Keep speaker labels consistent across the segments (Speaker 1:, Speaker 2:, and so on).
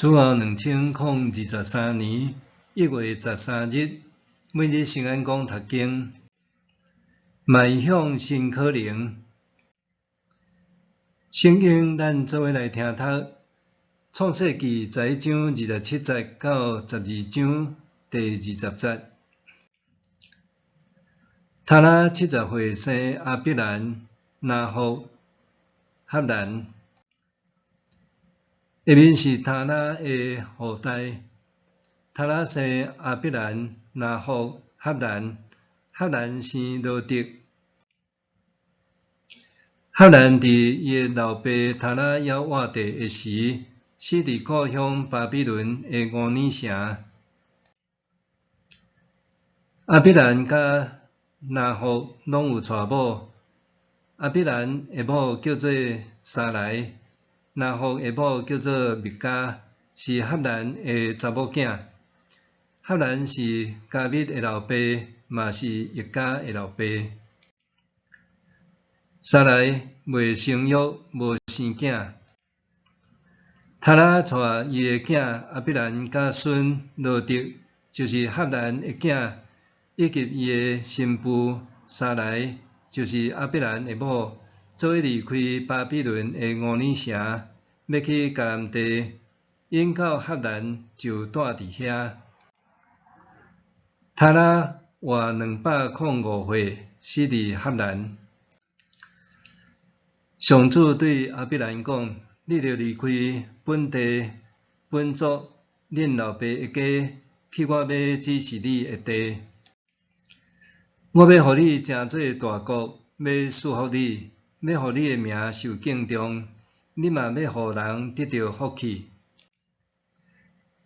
Speaker 1: 主後2023年1月13日，每日聖安講讀經，邁向新可能。聖經咱做伙來聽讀《創世記》11章27節到12章第20節。他拉70歲生亞伯蘭、拿鶴、哈蘭。下面是他拉的後代。他拉生亞伯蘭、拿鶴、哈蘭，哈蘭生羅得。哈蘭佇伊的老爸他拉猶活著的時，死佇故鄉巴比倫的吾珥城。亞伯蘭佮拿鶴攏有娶某，亞伯蘭的某叫做撒萊，拿鶴的某叫做密迦，是哈蘭的查某囝。哈蘭是迦密的老爸，嘛是益迦的老爸。撒萊未生育，無生囝。他拉帶伊的囝亞伯蘭佮孫羅得，就是哈蘭的囝，以及伊的新婦撒萊，就是亞伯蘭的某，做伙離開巴比倫的吾珥城，欲去迦南地。𪜶到哈蘭就蹛佇遐。他拉活205歲，死佇哈蘭。上主對亞伯蘭講：你著離開本地、本族、恁老爸的家，去我欲指示你的地。我欲予你成做大國，欲賜福你，欲予你的名受敬重，你嘛欲予人得著福氣。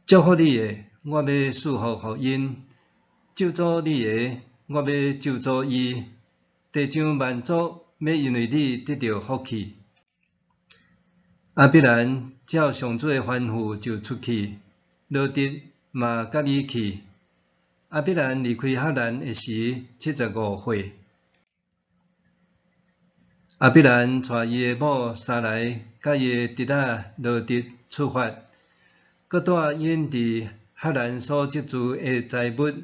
Speaker 1: 祝福你的，我欲賜福予𪜶；咒詛你的，我欲咒詛伊。地上萬族欲因為你得著福氣。亞伯蘭照上主的吩咐就出去，羅得嘛佮伊去。亞伯蘭離開哈蘭的時，75歲。亞伯蘭帶伊的某撒萊佮伊的侄仔羅得出發，閣帶𪜶佇哈蘭所積聚的財物，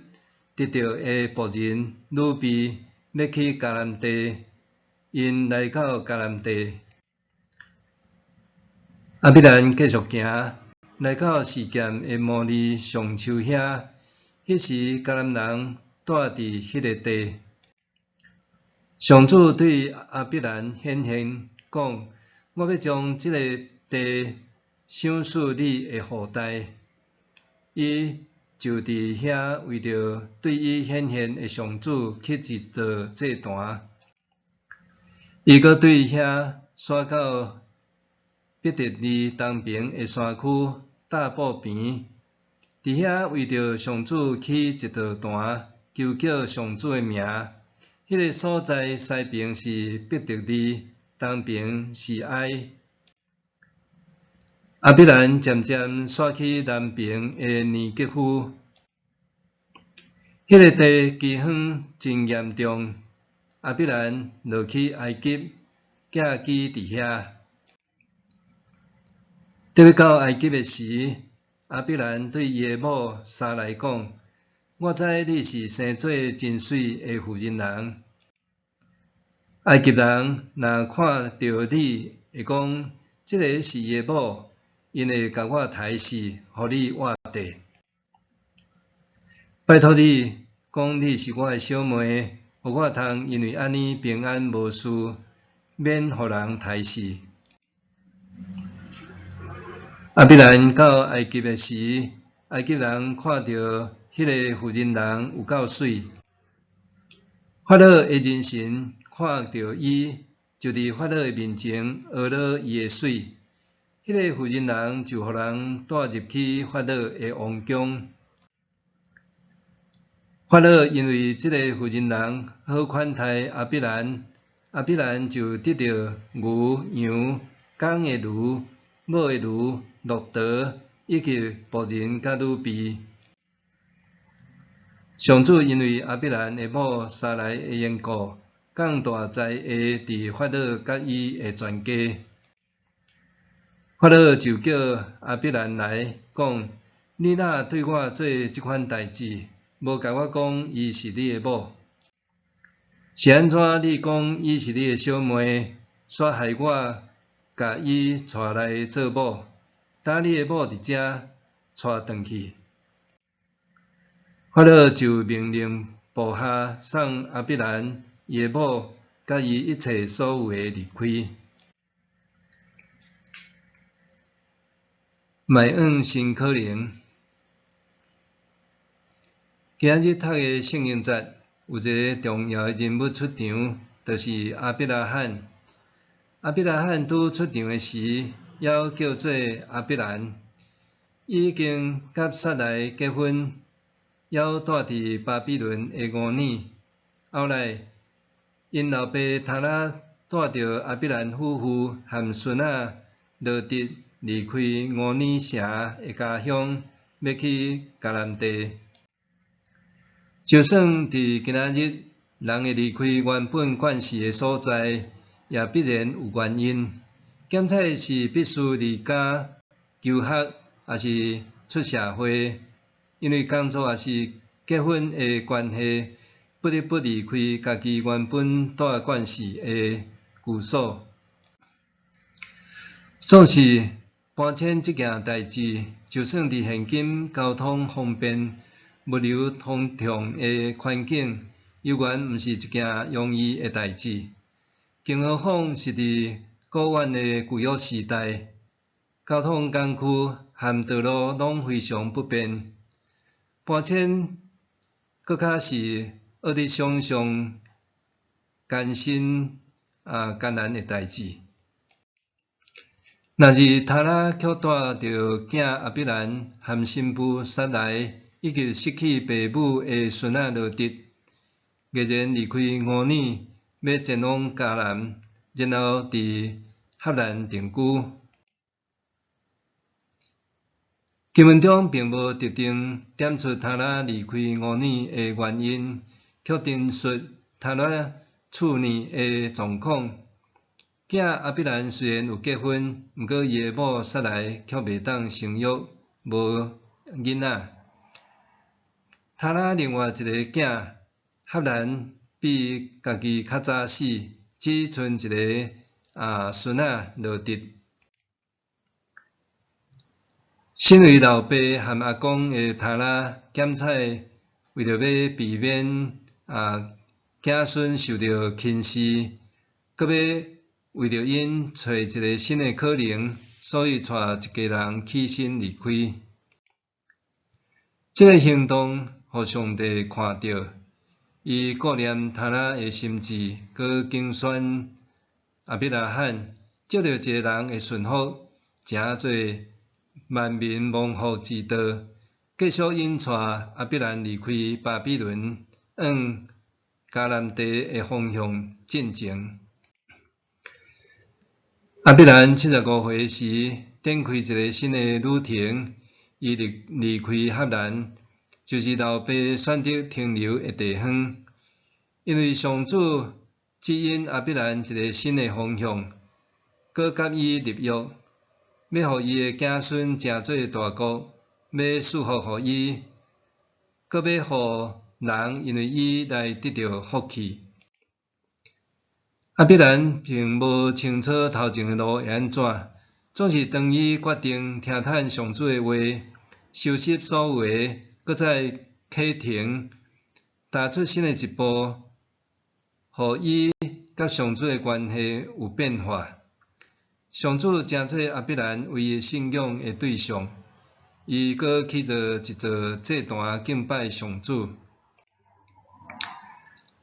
Speaker 1: 得著的僕人女婢，欲去迦南地。𪜶來到迦南地。亞伯蘭繼續行，來到示劍的摩利橡樹遐。彼時迦南人蹛佇彼个地。上主對亞伯蘭顯現，講：我欲將這個地賞賜你的後代。伊就佇遐為著對伊顯現的上主起一座祭壇。伊閣對遐徙到伯特利東爿的山區大堡邊，佇遐為著上主起一座壇，求叫上主的名。彼个所在西爿是伯特利，東爿是哀。亞伯蘭漸漸徙去南爿的尼革夫，彼个地饑荒真嚴重。亞伯蘭落去埃及，寄居佇遐。著欲到埃及的時，亞伯蘭對伊的某撒萊講：我知你是生做真媠的婦人人。埃及人若看著你，會講這个是伊的某，𪜶會共我刣死，予你活著。拜託你講你是我的小妹，予我通因為按呢平安無事，免予人刣死。亞伯蘭到埃及的時，埃及人看著彼个婦人人有夠媠。法老的人臣看著伊，就佇法老的面前呵咾伊的媠。彼个婦人人就予人帶入去法老的王宮。法老因為這个婦人人好款待亞伯蘭，亞伯蘭就得著牛、羊、公的驢、母的驢、駱駝，以及僕人佮女婢。上主因為亞伯蘭的某撒萊的緣故，降大災禍佇法老佮伊的全家。法老就叫亞伯蘭來講：你哪對我做這款代誌，無共我講伊是你的某？是按怎你講伊是你的小妹，煞害我共伊娶來做某？今你的某佇遮，帶轉去。法老就命令部下送亞伯蘭、伊的某，佮伊一切所有的離開。邁向新可能。今仔日讀的聖經節，有一个重要的人物出場，就是亞伯拉罕。亞伯拉罕拄出場的時，猶叫做亞伯蘭，已經佮撒萊結婚，猶住佇巴比倫的吾珥。後來，𪜶老爸他拉帶著亞伯蘭夫婦和孫仔羅得離開吾珥城的家鄉，欲去迦南地。就算佇今仔日，人會離開原本慣勢的所在，也必然有原因。減採是必須離家求學，抑是出社會，因為工作抑是結婚的關係，不得不離開家己原本蹛慣勢的居所。總是搬遷這件代誌，就算佇現今交通方便、物流通暢的環境，猶原毋是一件容易的代誌。更何況是佇古遠的舊約時代，交通工具和道路攏非常不便，搬遷閣較是惡得想像艱辛啊艱難的代誌。若是他拉卻帶著囝亞伯蘭和新婦撒萊以及失去爸母的孫仔羅得，毅然離開吾珥，欲前往迦南，然後佇哈蘭定居。經文中並無特定點出他拉離開吾珥的原因，卻陳述他拉厝內的狀況。囝亞伯蘭雖然有結婚，毋過伊的某撒萊卻袂當生育，無囡仔。他拉另外一个囝哈蘭比家己較早死，只賰一个孫仔羅得。身為老爸和阿公的他拉，減采為著欲避免子孫受著輕視，閣欲為著𪜶揣一个新的可能，所以帶一家人起身離開。這个行動，予上帝看著，伊顧念他拉的心志，閣揀選亞伯拉罕，藉著一个人的順服，成做萬民蒙福之道，繼續引帶亞伯蘭離開巴比倫，往迦南地的方向進前。亞伯蘭75歲時，展開一个新的旅程，伊離開哈蘭，就是老爸選擇停留的地方，因為上主指引亞伯蘭一个新的方向，閣佮伊立約，欲予伊的子孫成做大國，欲賜福予伊，閣欲予人因為伊來得著福氣。亞伯蘭並無清楚頭前的路會按怎，總是當伊決定聽趁上主的話，收拾所有的，閣再啟程，踏出新的一步，予伊佮上主的關係有變化。上主成做亞伯蘭唯一信仰的對象，伊閣起造一座祭壇敬拜上主。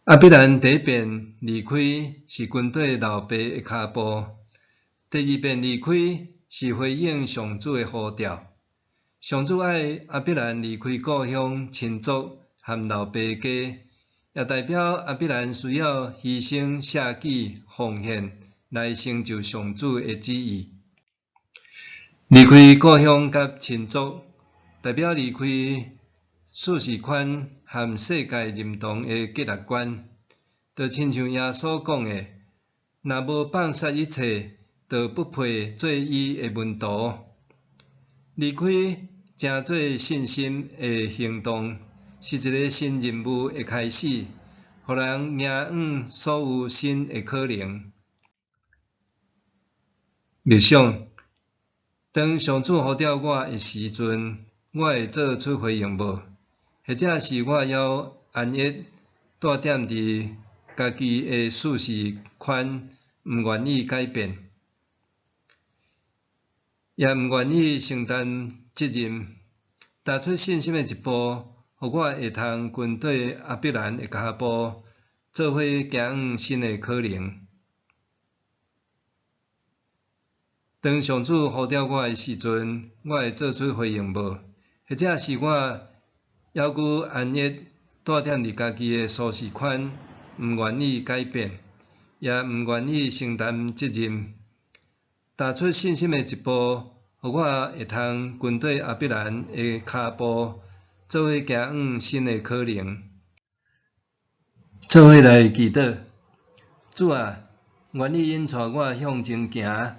Speaker 1: 亞伯蘭第一遍離開是跟綴老爸的跤步，第二遍離開是回應上主的呼召。上主愛亞伯蘭離開故鄉親族和老爸家，也代表亞伯蘭需要犧牲捨己奉獻來成就上主的旨意。離開故鄉佮親族，代表離開舒適圈和世界認同的價值觀。就親像耶穌講的，若無放殺一切，就不配做伊的門徒。離開成做信心的行動，是一个新任務的開始，予人迎向所有新的可能。默想，當上主呼召我的時陣，我會做出回應無？或者是我猶安逸蹛踮佇家己的舒適圈，毋願意改變，也毋願意承擔責任，踏出信心的一步，予我會通跟綴亞伯蘭的跤步，做伙行向新的可能。當上主呼召我的時陣，我會做出回應無？或者是我猶閣安逸蹛踮佇家己的舒適圈，毋願意改變，也毋願意承擔責任，踏出信心的一步，予我會通跟綴亞伯蘭的跤步，做伙行向新的可能。做伙來祈禱，主啊，願你引帶我向前行，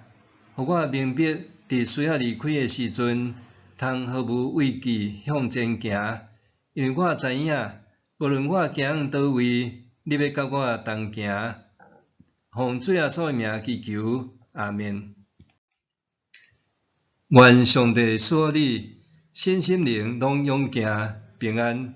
Speaker 1: 予我明白佇需要離開的時陣，通毫無畏懼向前行，因為我知影，無論我行向佗位，你欲佮我同行。奉主耶穌的名祈求，阿們。願上帝賜予你身心靈攏勇健平安。